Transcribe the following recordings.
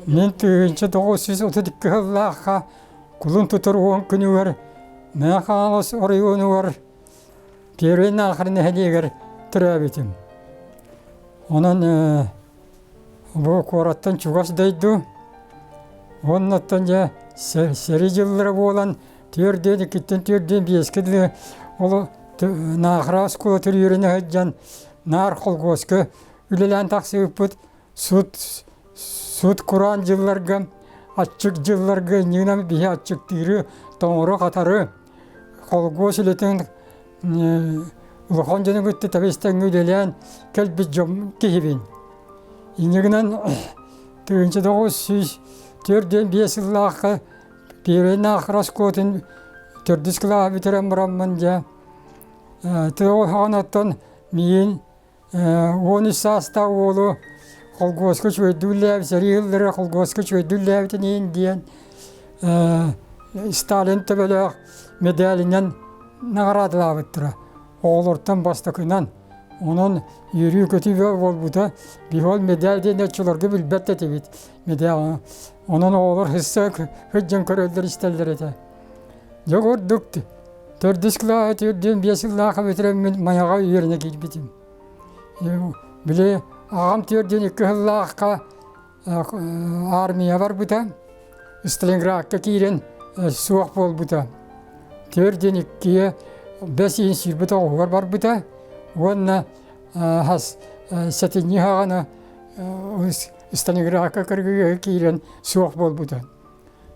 Мин 1932 сыллаахха кулун тутар уон күнүгэр Мэҥэ Хаҥалас оройуонугар Первый Наахар нэһилиэгэр төрөөбүтүм. Онон бу куораттан чугас дойду. Уоннаттан дьэ сэрии дьыллара буолан түөрдүөн иккиттэн түөрдүөн биэскэ дылы ол Наахара оскуолатыгар үөрэнэ сылдьан наар холкуоска үлэлээн тахсыбыппыт. Сут сут кураан дьылларга, аччык дьылларга иннинэн биһи аччыктыыры, тоҥору-хатары, холкуос үлэтин улахан дьону кытта тэбис-тэҥҥэ үлэлээн кэлбит дьон киһибин. Инньэ гынан 1945 сыллаахха Первый Наахара оскуолатын төрдүс кылааһы бүтэрэн бараммын дьэ тыа миин 13 саастаах уолу холкуоска үчүгэйдик үлэлээбит, сэрии сыллара холкуоска үчүгэйдик үлэлээбитин иһин диэн Сталин төбөлөөх медалынан наҕараадалаабыттара. Оҕолортон бастакынан. Онон үөрүү-көтүү буолбута. Биһи ол медаль диэн оччолорго билбэт да этибит. Медаль. Онон оҕолор сысса сылдьан көрөллөр-истэллэр этэ. Дьэ курдук төрдүс кылааһы түөрдүөн биэс сыллаахха бүтэрэммин Майаҕа үөрэнэ киирбитим. Били аҕам түөрдүөн икки сыллаахха армия барбыта, Сталинградка киирэн суох буолбута. Түөрдүөн иккиэ бэс иһин сүүрбэ тоҕуһугар барбыта уонна хас сэтинньи хаҕана Сталинградка кыргыһыыга киирэн суох буолбута.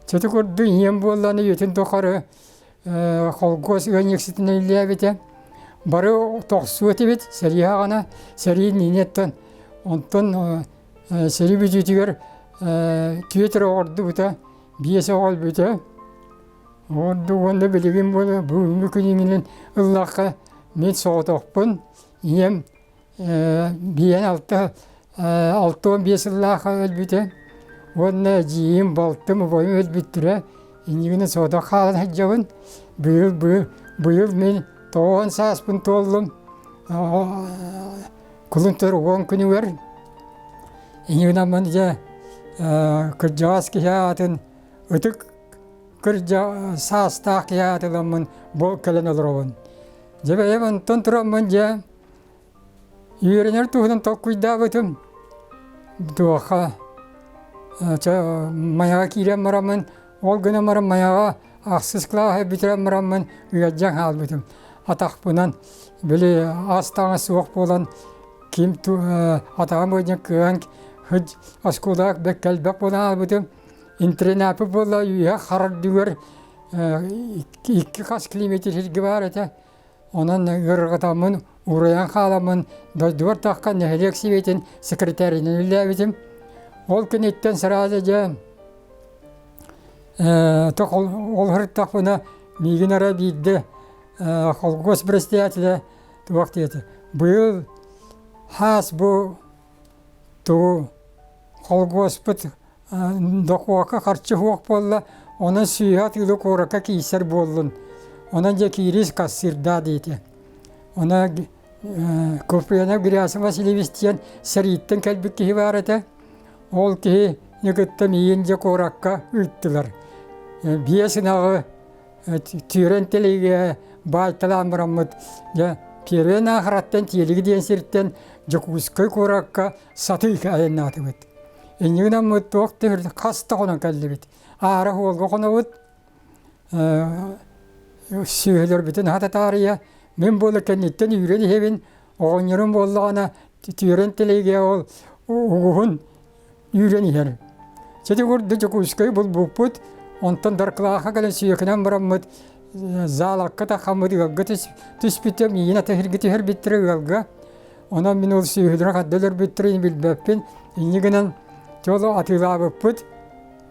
Чэти курдук ийэм буоллаҕына үйэтин тухары холкуос ыанньыксытынан үлэлээбитэ. Бары тохсуо этибит сэрии саҕана, сэрии иннинэттэн. Онтон сэрии бүтүүтүгэр түөрт эрэ оҕордубута, биэс оҕо өлбүтэ. Ордук уонна билигин буола бүгүҥҥү күнүнэн ыллахха мин соҕотохпун. Ийэм Биэн алта 65 сыллаах өлбүтэ уонна эдьиийим, балтым, убайым өлбүттэрэ. Иннигинэ соҕотох хаалан сылдьабын. Быйыл быйыл быйыл мин 90 сааспын туоллум. Кулун төр уон күнүгэр иннигинэ дьэ кырдьаҕас киһи аатын ытык кырдьа саастаах киһи аатыламмын бу кэлэн олоробун. Дьэ бэйэм онтон тураммын дьэ Үөрэнэр туһунан толкуйдаабытым. Туохха Майаҕа киирэн бараммын, ол гынан баран Майаҕа ахсыс кылааһы бүтэрэн бараммын ыалдьан хаалбытым. Атахпынан били ас таҥас суох буолан ким атаҕым ыалдьан кыайан оскуолаҕа бэрт элбэх буолан хаалбытым. Интернаппыт буолла үөһэ харардыгар икки хас километр сиргэ баар этэ. Онон ыарырҕатаммын, уурайан хааламмын, дойдубар таххан нэһилиэк сэбиэтин секретарынан үлэлээбитим. Ол кэнниттэн сразу дьэ ол сырыттахпына миигин эрэ биирдэ холкуос председателэ туох диэтэ быйыл хаас бу тугу холкуоспут дохуока харчы суох буолла, онон сүүһэ атыылы куоракка киирсэр буоллун. Онон дьэ киирис кассирдаа диэтэ. Ону Куприянов Герасим Васильевич диэн сэрииттэн кэлбит киһи баар этэ. Ол киһи кытта миигин дьэ куоракка ыыттылар. Биэс ынаҕы Түүрэн тэлэйгэ баайталаан бараммыт дьэ Первый Наахараттан Тиэлиги диэн сиртэн Дьокуускай куоракка сатыы айаннаатыбыт. Инньэ гынаммыт туох да хас да хонон кэллибит. Аара суолга хонобут, сүөһүлэрбитин хата таарыйа, мин буола кэнниттэн үүрэн иһэбин, оҕонньорум буоллаҕына түөрэн тэлэйгэ ол угуһун үүрэн иһэр. Сити курдук Дьокуускайы булбуппут, онтон Даркылаахха кэлэн сүйэкинэн бараммыт заалакка тахаммыт ыалга түспүтүм, миигин атыһырга түһэрбиттэрэ ыалга. Онон мин ол сүөһүлэрин ханна өлөрбүттэрин билбэппин. Инньэ гынан чолу атыылаабыппыт.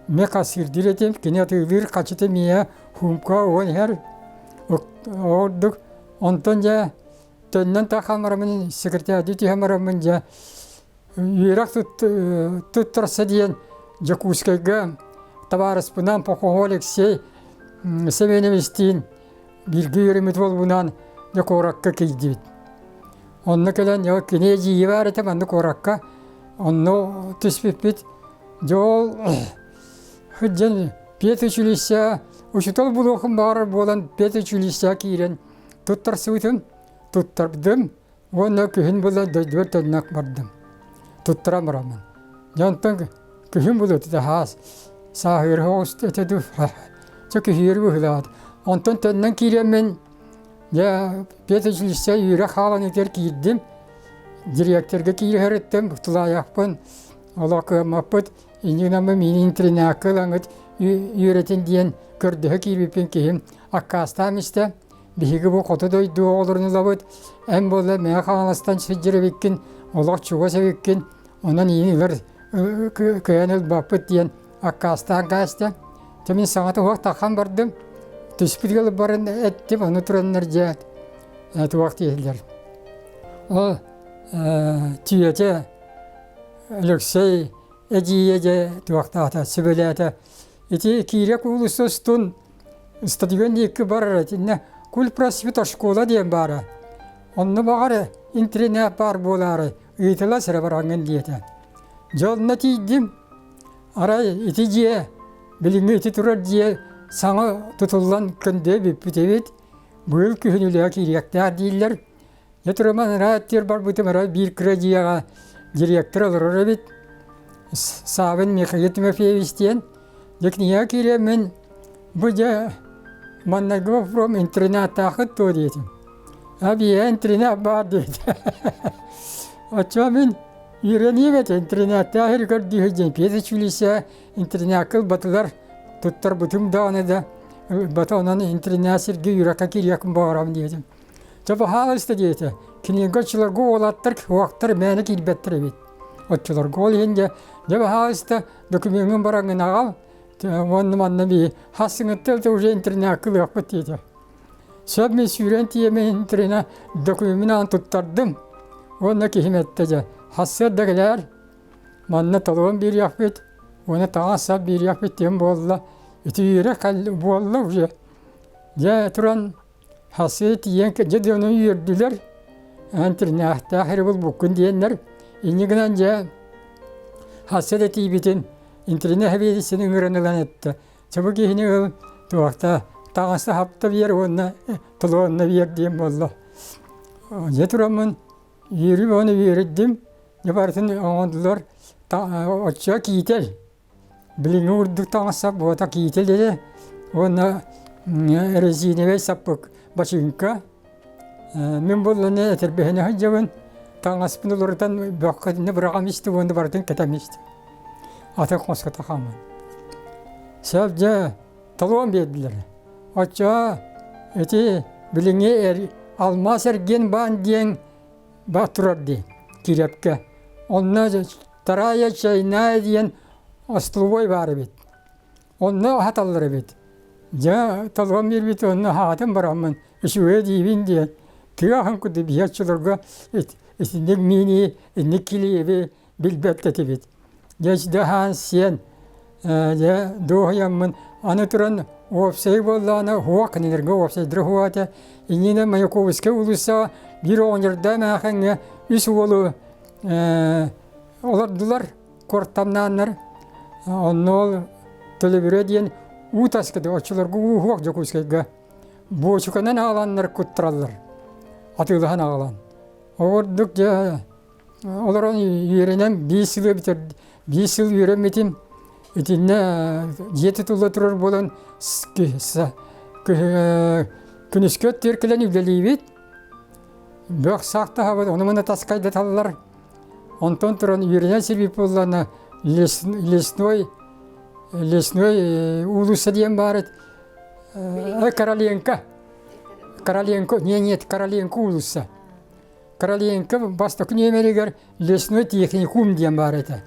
Мин кассирдиир этим, кини атыылыыр хачыта миэхэ хуумка уган иһэр. Ордук онтон дьэ төннөн таххан бараммын секретарьдыы түһэн бараммын дьэ үөрэх туттарса диэн Дьокуускайга табаарыспынаан Похоһо Алексей Семеновичтиин бииргэ үөрэммит уолбунаан дьэ куоракка киирдибит. Онно кэлэн кини эдьиийэ баар этэ манна куоракка. Онно түспүппүт. Дьэ ол сылдьан педучилище учуутал булуохум баҕарар буолан педучилище киирэн туттарсыбытым, туттардым уонна күһүн була дойдубар төннө бардым. Туттаран бараммын. Дьэ онтон күһүн була хаас сааһыары оҕус этэ дуу чэ күһүөрү быһыылаат. Онтон төннөн киирэммин дьэ педучилище үөрэх хааланыытыгар киирдим. Директорга киирэриттэн тулаайахпын олох кыаммаппыт инньэ гынан миин интэринээккэ ылаҥҥыт үөрэтин диэн көрдөһө киирбиппин киһим аккаастаан истэ. Биһиги бу хоту дойду оҕолорун ылабыт, эн буолла Мэҥэ Хаҥаластан сылдьар эбиккин, олох чугас эбиккин, онон иин ылар кыайан ылбаппыт диэн аккаастаан кээстэ. Дьэ мин саҥата суох таххан бардым. Түспүт ыалы баран эттим, ону тураннар дьэ туох дииллэр. Ол түөтэ Алексей эдьиийэ дьэ туохтаата, сүбэлээтэ. Ити Киирэ уулусса устун стадион диэки барар итиннэ кульпросвет школа диэн баара. Онно баҕар интэринээт баар буолаары ыйыталас эрэ бараҥҥын диэтэ. Дьэ онно тиийдим. Арай ити дьиэ, билиҥҥи ити турар дьиэ саҥа тутуллан көндө бүппүт эбит. Быйыл күһүн үлэҕэ киириэхтээх дииллэр. Дьэ Роман ыраат барбытым арай биир кыра дьиэҕэ директор олорор эбит. Савин Михаил Тимофеевич диэн. Дьэ кинигэ киирэммин бу дьэ маннайгы боппуруом интернаттаахыт дуо диэтим. А биһиэхэ интернат баар диэтэ. Оччоҕо мин үөрэниэм этэ интернаттаах сири көрдүү сылдьан педучилище интернакка ылбатылар туттарбытым даҕаны да ылбата онон интернат сиргэ үөрэххэ киириэхпин баҕарабын диэтим. Дьэ баһаалыста диэтэ, кинигэ оччолорго уолаттар уохтар мээнэ киирбэттэр эбит. Оччолорго ол иһин дьэ, дьэ баһаалыста докумеҥҥын бараҥҥын аҕал, уонна манна бии хассыҥыттан уже интернакка ылыахпыт диэтэ. Сөп мин сүүрэн тиийэммин интернат докумеммун аан туттардым. Уонна киһим эттэ дьэ, хассыарда кэлээр, манна толуон биэриэхпит, уонна таҥас-сап биэриэхпит диэн буолла. Ити үөрэх буолла уже. Дьэ туран Хасыы тиийэн дьэ дьону үөрдүлэр, эн тирнээхтээх эрэ булбуккун диэннэр, инньэ гынан дьэ хасса да тиийбитин интэринээт сэбиэдиссэни ыҥыран ылан эттэ, чэ бу киһини ыл туохта таҥаста хапта биэр уонна толуонна биэр диэн буолла. Дьэ тураммын үөрүү уонна үөрдүм, дьэ барытын оҥордулар, оччо киитэл Билиҥҥи курдук таҥас-сап буота киитэлэрэ уонна резиновай саппык бачыыҥка. Мин буолланы этэрбэһинэ сылдьабын, таҥаспын уларытан бөххө быраҕан истим уонна барытын кэтэн истим. Аты хоско тахаммын. Сөп дьэ толуон биэрдилэр. Оччоҕо ити билиҥҥи алмаас эргиэн баан диэн ба турар дии кирэпкэ. Онно Тараайа чайная диэн остолобуой баар эбит. Онно аһаталлар эбит. Дьэ, толуон биэрбит онно аһаатым бараммын, үчүгэйэ диибин диэн, тыа аһын курдук биһи оччолорго итинник миини, инник килиэби билбэт этибит. Дьэ, дьэ аһаан сиэн, дьэ, дуоһуйаммын, аны туран уопсайы буоллаҕына уһуох кинилэргэ уопсайдара уһуох этэ. Иннинэ Маяковскай уулуссаҕа биир оҕонньордоох эмээхиҥҥэ үс уолу олордулар, куортамнааннар. Онно ол төлөбүрэ диэн уу таскыды, оччолорго уу суох Дьокуускайга. Буочуканан аҕаланнар куттараллар, атыылаһан аҕалан. Ол курдук дьэ олорон үөрэнэн биир сылы бүтэр биир сыл үөрэммитим. Итиннэ дьиэ тутулла турар буолан күнүскү өттүгэр кэлэн үлэлиибит. Бөх саахтаһабыт, ону-маны таскайдаталлар. Онтон туран үөрэнэн сирбит буоллаҕына лесной лесной уулусса диэн баар Короленко. Короленко, не нет, Короленко уулусса. Короленко бастакы нүөмэригэр лесной техникум диэн баар этэ.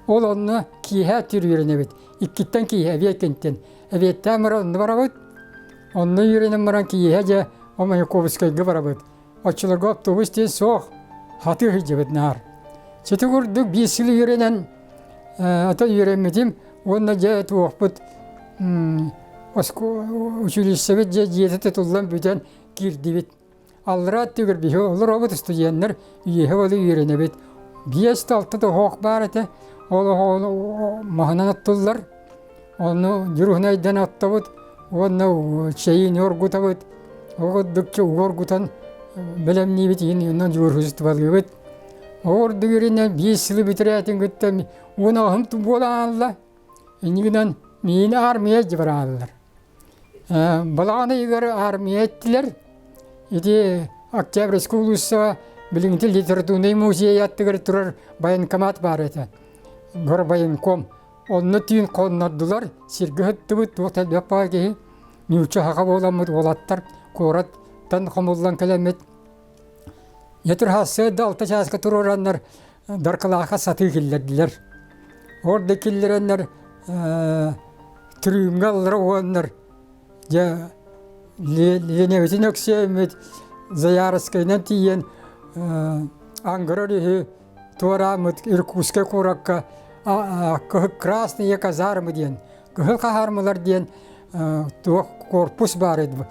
Ол онно киэһэ өттүгэр үөрэнэбит. Иккиттэн киэһэ эбиэт Эбиэттээн баран онно барабыт. Онно үөрэнэн баран киэһэ дьэ ол Маяковскайга барабыт. Оччолорго автобус диэн суох, хатыы сылдьыбыт наар. Сити курдук биир сыл үөрэнэн, атын үөрэммитим уонна дьэ туохпут училищебыт дьэ дьиэтэ тутуллан бүтэн киирдибит. Аллараа өттүгэр биһи олоробут студеннар үөһэ буола үөрэнэбит. Биэс да алта да оһох баар этэ. Ол оһоҕу маһынан оттуллар. Ону дьуруһунайдан оттобут уонна чэйини оргутабыт. Ол курдук уу оргутан бэлэмниибит иһин онно дьуурхустубалыыбыт. Ол ордук иринэ биир сылы бүтэрээтин кытта уон аҕыһым буолан аалла. Иннигинэн миини армия дьыбарааллар. Балаҕан ыйыгар армия эттилэр. Ити Октябрьская уулуссаҕа билиҥҥи литературнай музей аттыгар турар военкомат баар этэ. Горвоенком. Онно түүн хоннордулар, сиргэ сыттыбыт, туох элбэх баҕа киһи. Нуучча саха буоламмыт уолаттар куораттан хомуллан кэлэммит. Етер сарсыарда алта чааска туруораннар Даркылаахха сатыы киллэрдилэр. Ол да киллэрэннэр түрүүҥҥэ аллара уоннар дьэ Ленэбитин Өксүөммүт Заярскайынан тиийэн Ангара өрүһү туорааммыт Иркутскай куоракка Красные казармы диэн Кыһыл хаһаармалар диэн туох корпус баар этэ.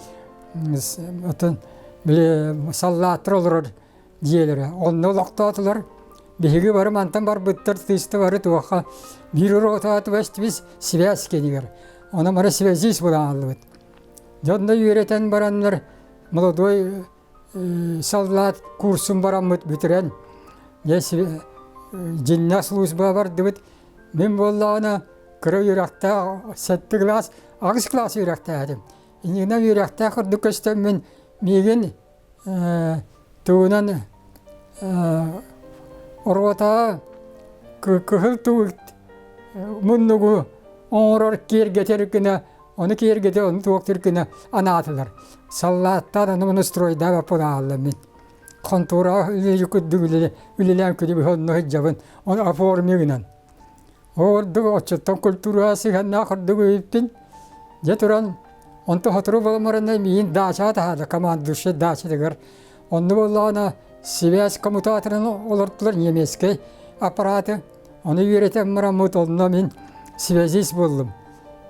Оттон били саллааттар олорор дьиэлэрэ. Онно олохтоотулар. Биһиги бары мантан барбыттар тыыста бары туохха биир уруотаатыбас связь кэнигэр. Онон бары связист буолан хааллыбыт. Дьонно үөрэтэн бараннар молодой саллаат курсун бараммыт бүтэрэн дьиннээх служба бардыбыт. Мин буоллаҕына кыра үөрэхтээх сэттэ кылаас, аҕыс кылаас үөрэхтээх этим. Иннинэ үөрэхтээх курдук көстөммүн миигин тугунан оруотаа кыһыл туу муннугу оҥорор киэргэтэр гына ону киэргэтэ ону туохтуур гына анаатылар. Саллааттаан ону муну стройдаабаппын аалла мин. Хонтуораҕа үлэлии курдук үлэлээн күнү быһа онно сылдьабын. Ону оформи гынан. Ордук оччоттон культураҕа сыһыаннаах ордук үһүппүн. Дьэ туран, онто сотору буолан баран миигин даачаҕа таһаарда, командующай даачатыгар. Онно буоллаҕына связь коммутаторын олортулар немецкэй аппараты. Ону үөрэтэн бараммыт онно мин связист буоллум.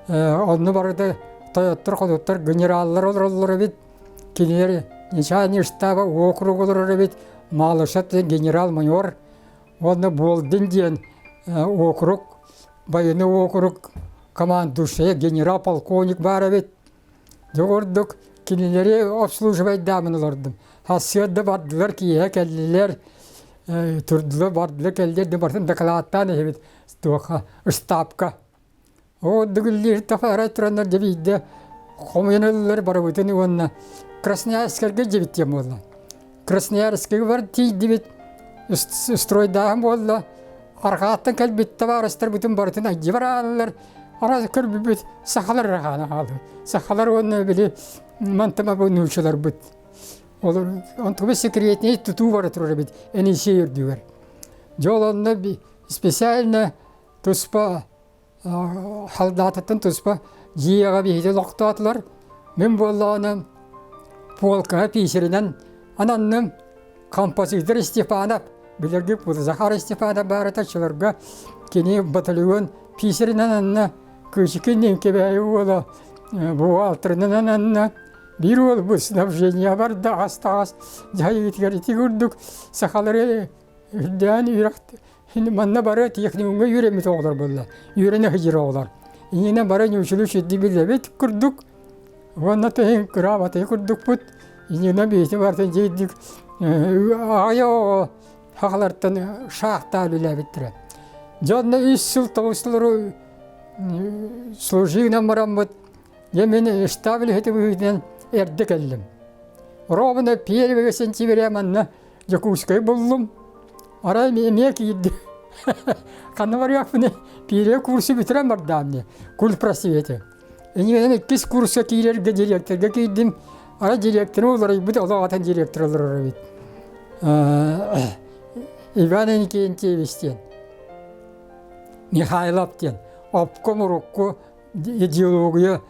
Онно барыта тойоттор-хотуттар, генераллар олороллор эбит. Кинилэр начальник штаба округ олорор эбит. Малышев генерал-майор Уонна Болдин диэн округ, военный округ командующая генерал-полковник баар эбит. Дьэ курдук кинилэри обслуживайдаамын олордум. Сарсыарда бардылар, киэһэ кэллилэр, турдулар, бардылар, кэллилэр да барытын дакылааттаан иһэбит туохха ыстаапка. Оо, арай тураннар дьэ биирдэ хомуйан ыллылар барыбытын уонна Красноярскайга дьиэбит диэн буолла. Красноярскайга бар тиийдибит, стройдааһын буолла. Арҕааттан кэлбит табаарыстарбытын барытын айдьы барааллар. Арас көрбүппүт сахалар эрэ хаана хаалбыт. Сахалар уонна били мантыма бу нуучаларбыт. Олор онтубут секретнэй тутуу бара турар эбит Энисей үрдүгэр. Дьэ ол онно специально туспа халдаатыттан туспа дьиэҕэ биһиги олохтоотулар. Мин буоллаҕына полкаҕа писаринэн ананным. Композитор Степанов, билэргит Захар Степанов баарата оччолорго кини батальон писаринэн анна, Кычкин Кэбээйи уола бухгалтерынан ананна. Биир уолбут снабжение барда ас-таҕас дьайыытыгар ити курдук сахалары үрдээн үөрэх Манна бары техникумҥа үөрэммит оҕолор буолла. Үөрэнэ сылдьар оҕолор. Иннинэ бары ньуучулуу сирди билэбит курдук. Уонна тэһин кыраабатый курдукпут. Иннинэ биһиги барытын дьиэйдик аҕай оҕо сахалартан шахтаан үлээбиттэрэ. Дьэ онно үс сыл тоҕус сыллары служи гынан бараммыт, дьэ мин штаб үлэһитэ быһыытынан эрдэ кэллим. Ровно первого сентября манна Дьокуускай буллум. Арай эмиэ киирдим. Ханна барыахпыный? Первый курсу бүтэрэн бардаам дии. Культ просвете. Иннинэн иккис курска киирэргэ директорга киирдим. Арай директорым уларыйбыт, олох атын директор олорор эбит. Иван Иннокентьевич диэн. Михайлов диэн. Обком урукку идеология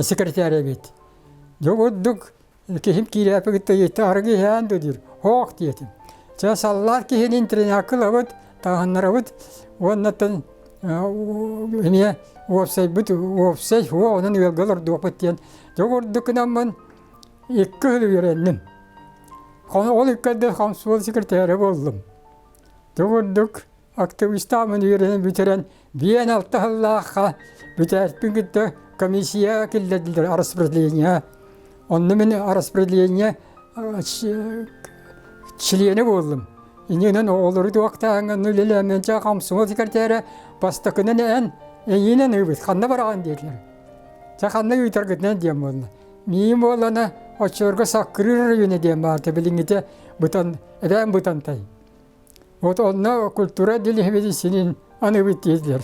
секретарь эбит. Дьэ курдук Киһим киирээпи кытта ыйытта арыгы иһээн да диир. Һоох диэтим. Чэ саллаат киһини интэринээккэ ылабыт, таһыннарабыт уоннаттан эмиэ уопсайбыт уопсай уо онон ыалга олордуохпут диэн дьэ курдук гынаммын икки сыл үөрэнним. Ол икки ардыгар комсомол секретаря буоллум. Дьэ курдук. активистааммын үөрэнэн бүтэрэн 56 сыллаахха бүтээппин кытта комиссия киллэрдилэр распределение. Онно мин распределение чилиэнэ буоллум. Иннинэн оҕолору туохтааҥҥын үлэлээммин чэ комсомол секретаря бастакынан эн эйиинэн ыыбыт ханна бараҕын диэтилэр. Чэ ханна ыытаргытынан диэн буолла. Миим буоллана оччолорго Саккырыыр оройуона диэн баарта билиҥҥитэ бытан эбээн бытантай. Вот онно культура отделениебит синин аныыбыт диэтилэр.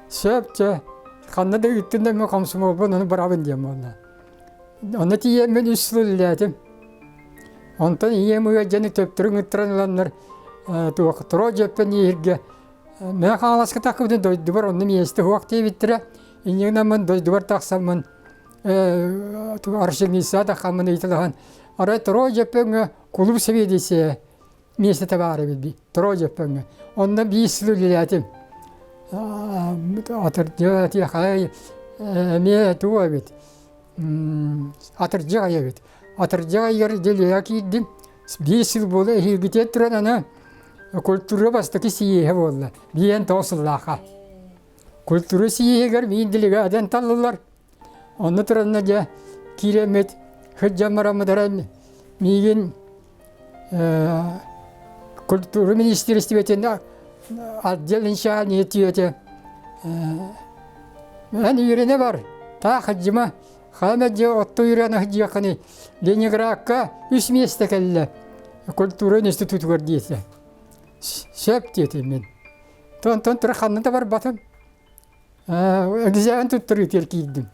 Сөп чэ ханна да ыыттын да мин комсомолбун ону барабын диэн буолла. Онно тиийэммин үс сыл үлэлээтим. Онтон ийэм ыалдьаны төптөрү ыҥыттаран ыланнар туох туро дьиэппин иһиргэ мэ хааласка таххыбытын дойдубар онно миэстэ суох диэбиттэрэ. Инньэ гынаммын дойдубар тахсаммын аршиниса таххаммын ыйыталаһан арай туро дьиэппэҥҥэ кулууп сэбиэдиссэйэ миэстэтэ баар эбит туро дьиэппэҥҥэ. Онно биир сыл үлэлээтим. Атырдьа эмиэ тугу эбит Атырдьах ыйа эбит. Атырдьах ыйыгар Делияҕа киирдим. Биир сыл буола эһиилгитигэр туран аны культура бастакы сийиэһэ буолла. Биэн тоҕус сыллаахха. Культура сийиэһигэр миин делегатан таллылар. Онно туранна дьэ киирэммит сылдьан бараммытара миигин культура министиэристибэтин отдел начальнига тиэтэ эн үөрэнэ бар таах сылдьыма хаана дьиэ отто үөрэнэ сылдьыаххыный Ленинградка үс миэстэ кэллэ культура институтугар диэтэ сөп диэтим мин онтон тура ханна да барбатым экзамен туттарыытыгар киирдим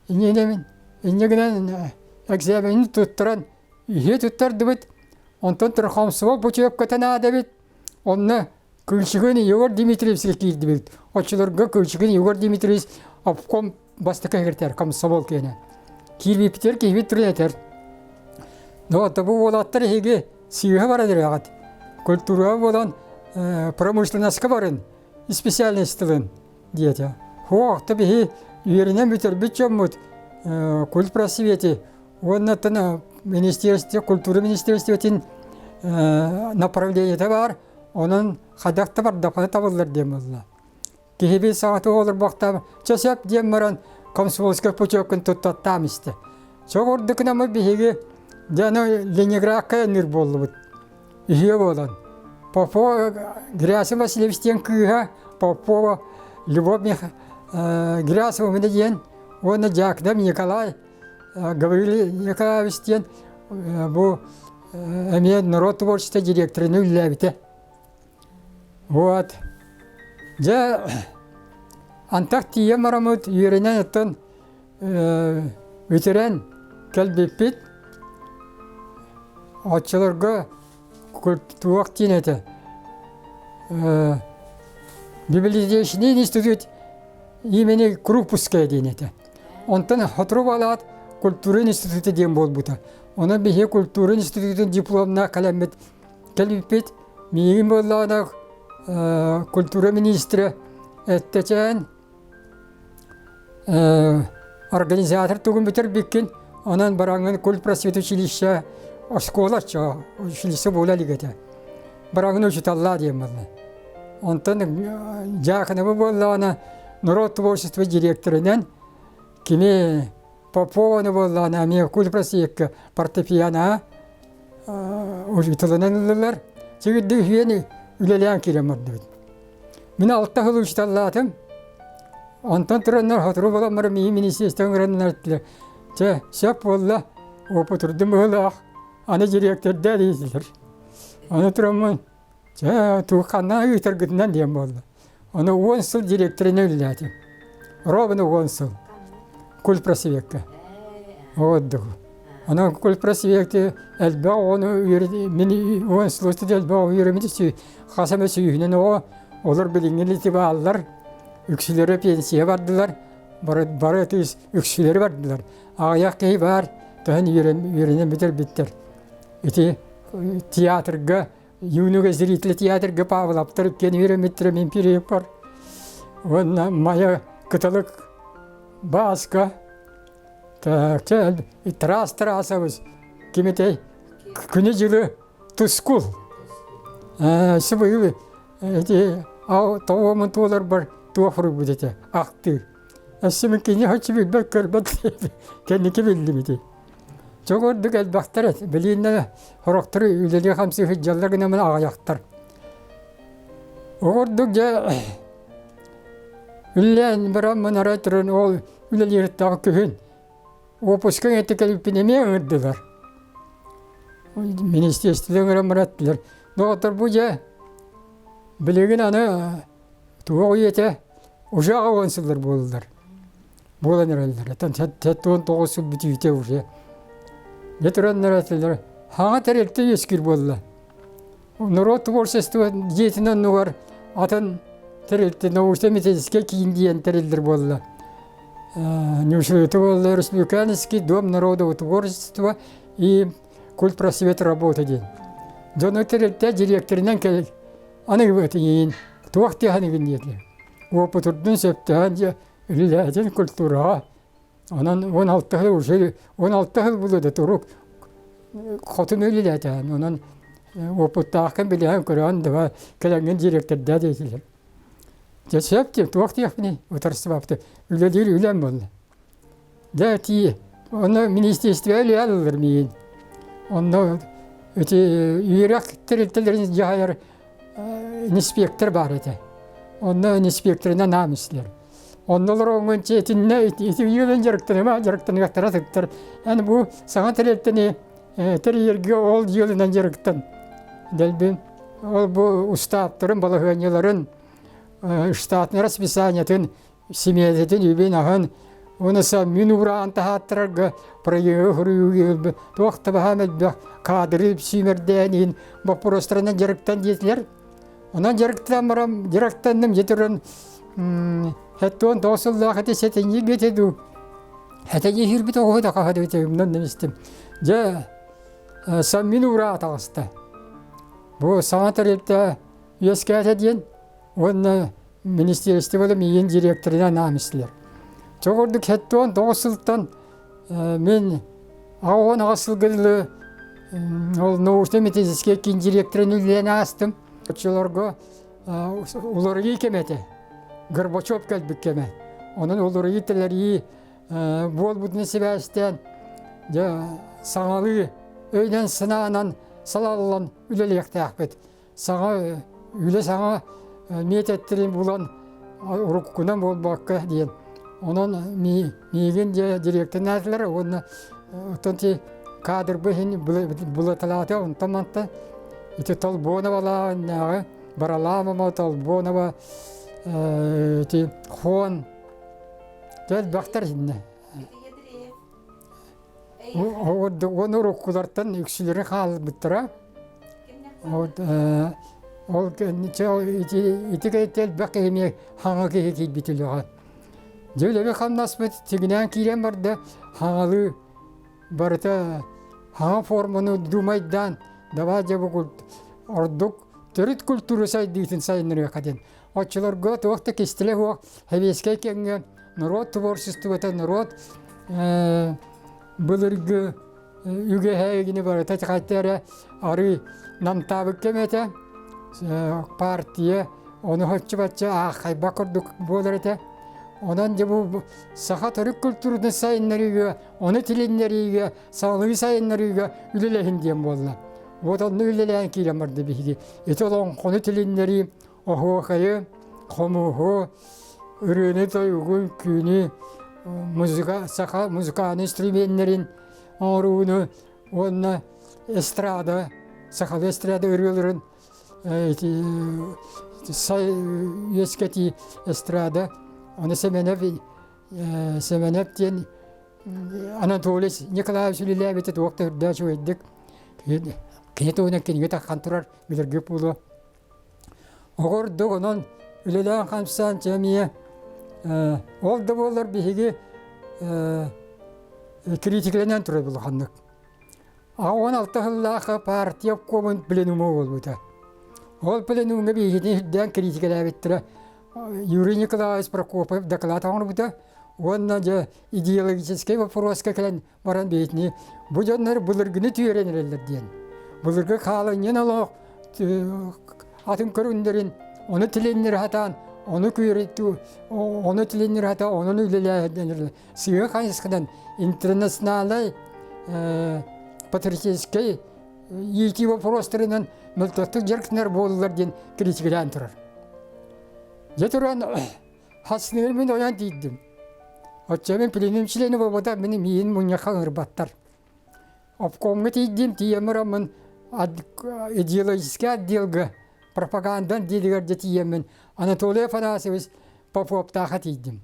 инньэ инньэ гынан экзаменин туттаран Үһүө туттардыбыт, онтон Трохомсова путевката наада эбит. Онно Кылчыгын Егор Дмитриевичка киирдибит. Оччолорго Кылчыгын Егор Дмитриевич обком бастакы секретарь, комсомол киэнэ. Киирбиппитигэр киһибит туран этэр. Ну, бу уолаттар эһиги сыыһа баран эрэҕит. Культураҕа буолан промышленноска барын, специальность тылын диэтэ. Хуох, биһи үөрэнэн бүтэрбит дьоммут культпросвети Уонна оттон министерство, культура министерствотын направлениета баар, онон хайдах да бардахха табыллар диэн буолла. Киһибит саҕата олорбохтоом, чэ сөп диэн баран комсомольскай путевкын туттаттаам истэ. Сол курдук биһиги дьэ аны Ленинградка ыныр буоллубут. Үһүө буолан. Попова Герасим Васильевич диэн кыыһа Попова Любовь Герасимовна диэн уонна Дьяконов Николай Гаврил Николаевич диэн бу эмиэ норуот творчество директорын үлэлээбитэ. Вот. Дьэ, антах тиийэн бараммыт үөрэнэн оттон бүтэрэн кэлбиппит. Оччолорго туох диэн этэ библиотечный институт имени Крупская диэн этэ. Онтон сотору буолаат культура института диэн буолбута. Онон биһиги культура институтун дипломнаах кэлэммит кэлбиппит. Миигин буоллаҕына культура министрэ эттэчээн организатор тугун бүтэрбиккин, онон бараҥҥын культпросветучилище оскуола училище буола илик этэ. Бараҥҥын учуталлаа диэн буолла. Онтон Дьаакынабы буоллаҕына норуот творчество директорынан кини Попованы буоллаҕына эмиэ культпросвекка фортепиано учууталынан ыллылар. Сигирдик үһүөн үлэлээн киирэн бардыбыт. Мин алта сыл учууталлаатым. Онтон тураннар сотору буолан миигин министерство ыҥыраннар эттилэр. Чэ, сөп буолла, уопутурдум быһыылаах, аны директордаа диэтилэр. Аны тураммын Чэ, туохханна ыытаргытынан диэн буолла. Ону 10 сыл директорынан үлэлээтим. Ровно 10 сыл. Культпросвекка. Отдых. Онон культпросвекти элбэх оҕону мин 10 сыл устата элбэх оҕо үөрэммит хас эмэ сүүһүнэн оҕо олор билиҥҥи лити бааллар. Үксүлэрэ пенсия бардылар. Бары, бары үксүлэрэ бардылар. Аҕыйах киһи баар, төһөн үөрэнэн бүтэрбиттэр. Ити театрга Юного зрителя театрга Павловтар иккиэн үөрэммиттэрэ мин периодпар. Уонна Майа Кыталык Бааска Тарас Тарасович ким этэй күнү-дьылы Тускул. Сыбыйыл эти Тоҕуомун туоларбар туох суруйбут этэ, ахтыы. Өссө мин кини хочу билбэт көрбөт кэнники биллим ити. Чо курдук элбэхтэр эт. Билииннэ сорохтор үлэлии хамсыы сылдьаллар гынан аҕыйахтар. Ол курдук дьэ үлэлээн бараммын арай туран ол үлэлииртээҕи күһүн уоппуска эти кэлбиппин эмиэ ыҥырдылар. Министерство ыҥыран бараттылар. Доҕоттор бу дьэ билигин аны туох үйэтэ уже 80 сыллар буоллулар. Буолан эрэллэр. Оттон 79 сыл бүтүүтэ уже. Дьэ тураннар этилэр хаҥа тэрилтэ үөскүүр буолла. Норуот творчество дьиэтин оннугар атын тэрилтэ научно-методическай киин диэн тэриллэр буолла. Неужели буолла Республиканский дом народного творчества и культпросвет работы диэн. Дьону тэрилтэ директорынан кэл аны иин туох тиһаныгын диэтилэр. Уопутурдун сөптөөн дьэ үлэлээтин культураҕа Онон 16 сыл уже 16 сыл булуо да турук хотун үлэлээтээн онон уопуттааххын билэһэн көрөөн да кэлэҥҥин директордаа диэтилэр. Дьэ сөп диэн туох диэхпиний утарсыбапты үлэлиир үлэм буолла. Дьэ тии онно министерствоҕа үлэлээн ыллар миигин. Онно ити үөрэх тэрилтэлэрин дьаһайар инспектор баар этэ. Онно инспекторынан аам истилэр. Онно олороҥҥун итиннэ ити үйэлэн дьарыктаныма дьарыктаныахтара сыттар. Эн бу саҥа тэрилтэни тэрийэргэ ол дьыалынан дьарыктан. Дэлбин ол бу устааптарын, балаһыанньаларын, штатнай расписаниетын, симиэтэтин, үбүн-аһын уонна мин уураан таһааттарарга проегы суруйууга туох да баһаам элбэх кадры сүүмэрдээн иһин боппуруостарынан дьарыктан диэтилэр. Онон дьарыктаан баран дьарыктанным дьэ туран 79 сыллаах ити сэтинньи гете дуу этэньи иһирбит оҕуһу да хаһа дебите умнан истим. Дьэ Саммин ураа таҕыста. Бу саҥа тэрилтэ үөскээтэ диэн уонна министерствода миигин директорынан аан истилэр. Чо курдук 79 сылтан мин 88 сылга дылы ол научно-методическай киин директорын үлэлээн аастым. Оччолорго уларыйыы кэмэ этэ. Горбачев кэлбит кэмэ. Онон уларыйыы тэлэрийии буолбутунан сибээстээн дьэ саҥалыы өйүнэн-санаанан салаллан үлэлиэхтээхпит. Саҥа үлэ саҥа миэтэттэрин булан уруккунан буолбакка диэн. Онон миигин дьэ директорнаатылар уонна оттон ти кадрбы иһин булаталаата онтон мантан ити Толбоновалааҕы Баралаамама Толбонова ити Хон элбэхтэр иһиннэ. Уон уруккулартан үксүлэрэ хаалбыттара. Ол ити кэнниттэн элбэх киһини хаҥа киһи киирбит үлэҕэ. Дьэ үлэбит хамнаспыт тигинээн киирэн барда, хаҥалыы барыта хаҥа форманы думайдаан давай дьэ бу ордук төрүт культура сайдыытын сайыннарыахха диэн. Оччолорго туох да кистэлэ суох сэбиэскэй кэмҥэ норуот творчествота, норуот былыргы үгэһэ барыта хайта эрэ арыы намтаабыт кэм этэ. Партия ону соччу-бачча аахайбат курдук буолар этэ. Онон дьэ бу саха төрүт культуратын сайыннарыыга, ону тилиннэриигэ, саҕалыы сайыннарыыга үлэлэһин диэн буолла. Вот онно үлэлээн киирэн барда биһиги. Ити олоҥхону тилиннэрии, оһуохайы, хомуһу, ырыаны-тойугу, үҥкүүнү, музыка, саха музыкальнай инструменнэрин оҥорууну уонна эстрада, сахалыы эстрада ырыаларын ити сай үөскэтии эстрада, аны Сэмэнэп Сэмэнэп диэн Анатолий Николаевич үлэлээбитэ туох да үрдээх үчүгэйдик кини туһунан кинигэ таххан турар билэргэ буолуо. Оҕордук онон үлэлээн-хамсаан чэ эмиэ ол да буоллар биһиги критикалэнэн турар улаханнык. 16 сыллаах партия обкомун пленума буолбута. Ол пленумҥа биһигини үрдээн критикалээбиттэрэ Юрий Николаевич Прокопьев доклад оҥорбута уонна дьэ идеологическай вопроска кэлэн баран биһитини бу дьоннор былыргыны түөрэн эрэллэр диэн. Былыргы хаалынньан олох атын көрүҥнэрин Ону тилиннэри сатаан, ону күөрэтүү, ону тилиннэри сатаан, онон үлэлээһин сыыһа хайысханан интернациональнай патриотическай иитии вопростарынан мөлтөхтүк дьарыктанар буоллулар диэн критикалаан турар. Дьэ туран хасныгын мин ойон тиийдим. Оччо мин пленум чилиэнэ буолбата мин миин мунньахха ыҥырбаттар. Обкомҥа тиийдим, тиийэн бараммын идеологическай отделга пропаганда отделыгар дьэ тиийэммин Анатолий Афанасьевич Поповтааха тиийдим.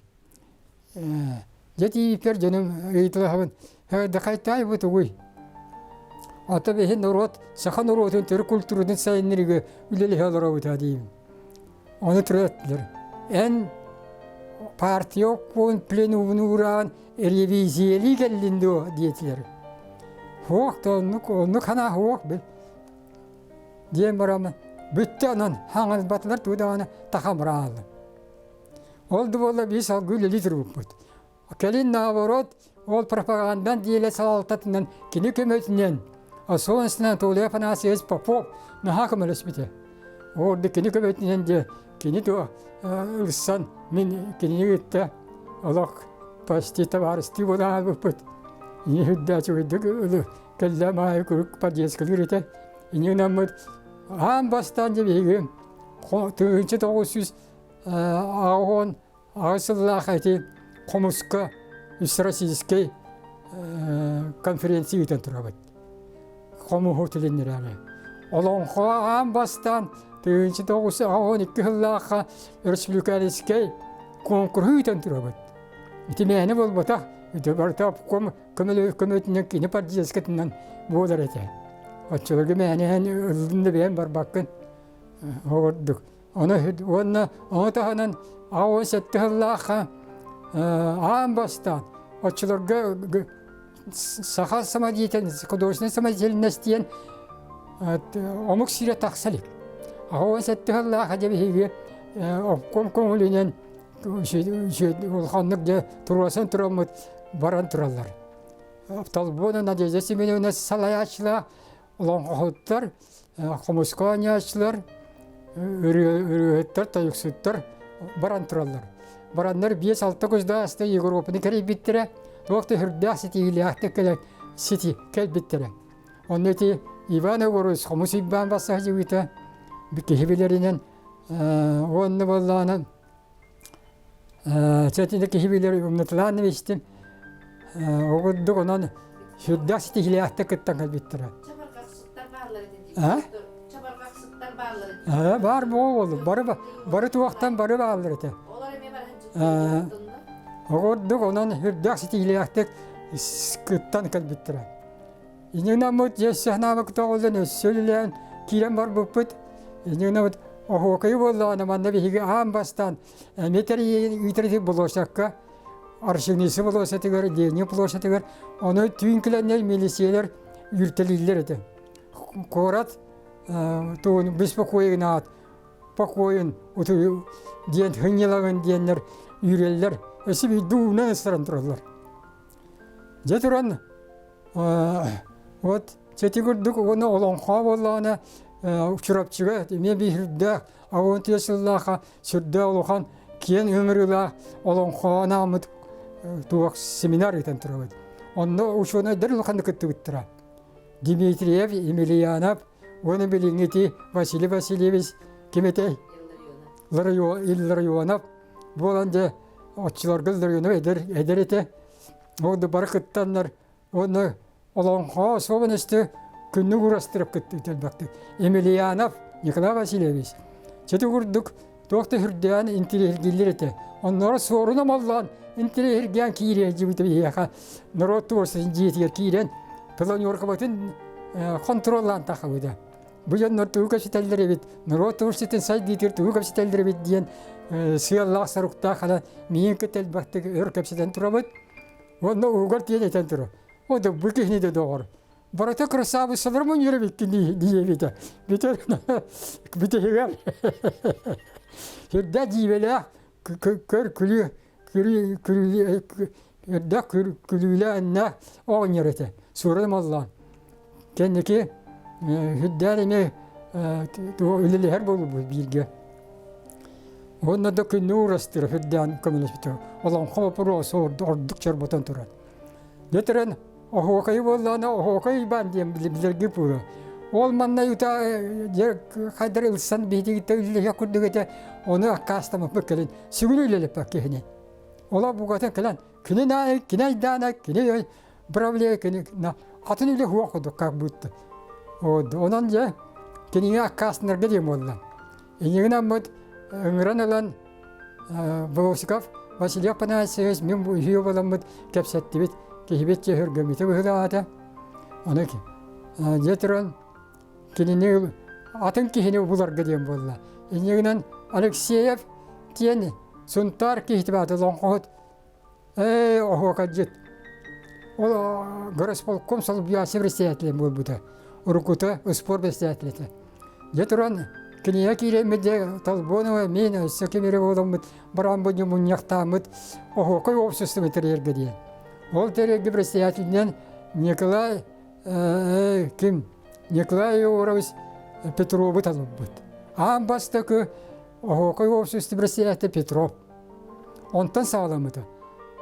Дьэ тиийбиппэр дьонум ыйыталаһабын, «Дахайтаай бу тугуй?» Ата биһи норуот, саха норуотун төрүт культуратын сайыннарыыга үлэлэһэ олоробут диибин. Ону тураттылар. Эн партия обкуон пленумун уураан ревизиялыы кэллин дуо диэтилэр. Суох да оннук, оннук санаа суох бил. Диэн баран бүттэ онон хаҥалбатылар тугу даҕаны тахамрааллар. Ол да буолла биир салгыы үлэлии турбуппут. Кэлин наоборот, ол пропагандан диэлэ салалтатынан кини көмөтүнэн Солнечный Анатолий Афанасьевич Попов наһаа көмөлөспүтэ. Ордук кини көмөтүнэн дьэ кини туо ылсан мин кинини кытта олох почти табаарыстыы буолан хаалбыппыт. Ини үрдээчүгэйдик ылы кэллэм аайы куруук поддержкалыыр этэ. Ини гынаммыт аан бастаан дьэ биһиги 1900 88 сыллаах эти хомуска Всероссийскай конференция ыытан турабыт. Хомуһу тилиннэрээри. Олоҥхо аан бастаан 1982 сыллаахха республиканскай конкурсу ыытан турабыт. Ити мээнэ буолбатах, ити барыта обком көмөтүнэн кини поддержкатынан буолар этэ. Оччолорго мээнэ ыллын да бэйэн барбаккын. Ол курдук. Ону уонна ону таһынан 87 сыллаахха аан бастаан оччолорго саха самодеятельность, художественная самодеятельность диэн омук сирэ тахса илик. 87 сыллаахха дьэ биһиги обком көҥүлүнэн улаханнык дьэ туруорсан тураммыт баран тураллар. Толбуона Надежда Семеновна салайааччылаах олоҥхоһуттар хомуска оонньооччулар, ырыаһыттар, тойуксуттар баран тураллар. Бараннар 5-6 государство Европаны кэрийбиттэрэ, туох да сүрдээх ситиһиилээхтик кэлэн сити кэлбиттэрэ. Онно ити Иван Егорович хомус Уйбаан бассаһдьыбыта киһи билэринэн уонна буоллаҕына Чэтини киһи билэр умнатылаан истим. Ол курдук онон сүрдээх ситиһиилээхтик кыттан кэлбиттэрэ. Чабырҕахсыттар бааллар этэ дии. А? Чабырҕахсыттар бааллар этэ. Баар буолу бары бары туохтан бары бааллар этэ. Олор эмиэ барыһын Ол курдук онон сүрдээх ситиһиилээхтик кыттан кэлбиттэрэ. Иннинаммыт өссө санаабыт тоҕуллан өссө үлэлээн киирэн барбыппыт. Иннинаммыт оһуокайы буоллаҕына манна биһиги аан бастаан эмиэ тэрийэн ыытар болуоссакка Аршинисы болуоссатыгар, Ленин площадыгар ону түүн кэлэннэр милициялар үүртэлииллэр этэ. Куорат тугун беспокойнаат покойун утуйу диэн хынньалаҕын диэннэр үүрэллэр. Өссө биирдэ уунан ыстаран тураллар. Дьэ туран вот сити курдук уонна олоҥхо буоллаҕына Чурапчыга эмиэ биир 60 сыллаахха сүрдээх улахан киэҥ ыҥырыылаах олоҥхоҕо анааммыт туох семинар ыытан турабыт. Онно учуонайдар улаханнык кыттыбыттара. Дмитриев, Емельянов уонна билиҥҥи ити Василий Васильевич ким этэй? Илларионов буолан дьэ оччолорго Илларионов эдэр, эдэр этэ. Ол да бары кыттаннар уонна олоҥхо особенности күннүк урастырып кыттыы элбэхтик. Емельянов Николай Васильевич сити курдук туох да үрдээн интириэһиргииллэр этэ. Оннооро суорун омоллоон интириэһиргээн киириэ дьибитэ биһиэхэ норуот туорсатын дьиэтигэр киирэн планеркабытын хонтуруоллаан тахабыта. Бу дьоннор тугу кэпсэтэллэр эбит, норуот туорсатын сайдыытыгар тугу кэпсэтэллэр эбит диэн сыаллаах-соруктаах ана миигин кытта элбэхтик өр кэпсэтэн турабыт. Уонна уугар тиийэн этэн турар. О да бу киһини да доҕор. Барыта красавицалар мунньар эбиккин диэбитэ. Бүтэр бүтэһигэр сүрдээх дьиибэлээх көр күлүү үрдээх күлүүлээннээх оҕонньор этэ. Суурай Маллаан. Кэнники үрдээн эмиэ үлэлэһэр буолбут бииргэ. Уонна да күннү уурастыыра үрдээн көмөлөспүтэ. Олоҥхо боппуруоса ордук чорботон турар. Дьэ туран оһуокайы буоллаҕына оһуокай Уйбаан диэн билэрги буолуо. Ол манна ута хайдар ылсан биһигиттэ үлэлэһиэх курдук этэ, ону аккаастаммыппыт кэлин сүгүн үлэлэппэт киһини. Ола бугатын кэлэн кини наай, кини айдаана, кини бравле, кини атын үлэ хуох курдук как будто. Онон дьэ кинигэ аккаастанарга диэн буолла. Иннигин ыҥыран ылан Волосиков Василий Афанасьевич мин үһүө буоламмыт кэпсэттибит, киһибит чөһүргэммитэ быһыылаата. Аны дьэ туран кинини атын киһини буларга диэн буолла. Иннигинэн Алексеев диэн Сунтаар киһити баата олоҥхоһут Ээ, оһуокайдьыт. Ол горосполком солбуйааччы председателэ буолбута. Уруккута спорт председателэ этэ. Дьэ туран кинигэ киирэммит дьэ Толбонова мин өссө ким эрэ буоламмыт бараммыт мунньахтааммыт оһуокай общество тэрийэргэ диэн. Ол тэрийэргэ председателинэн Николай ким Николай Егорович Петрову талбыт. Аан бастакы оһуокай общество председателэ Петров. Онтон саҕаламмыта.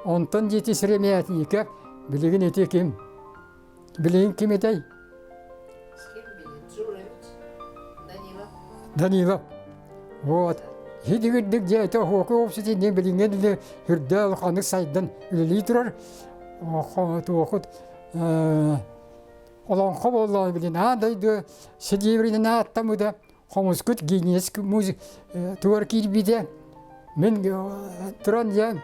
Онтон диэти Сремятников билигин ити ким? Билигин ким этэй? Ким билин? Журович? Данилов? Данилов. Вот. Хидигирдик дьиэтэ оһуоку обществе билиҥҥэ дылы үрдэ улаханнык сайдан үлэлии турар. Туохут олоҥхо буоллаҕына билин аан дойду сидиэбиринэн ааттаммыта хомускут Гиннес музык тугар киирбитэ. Мин туран диэн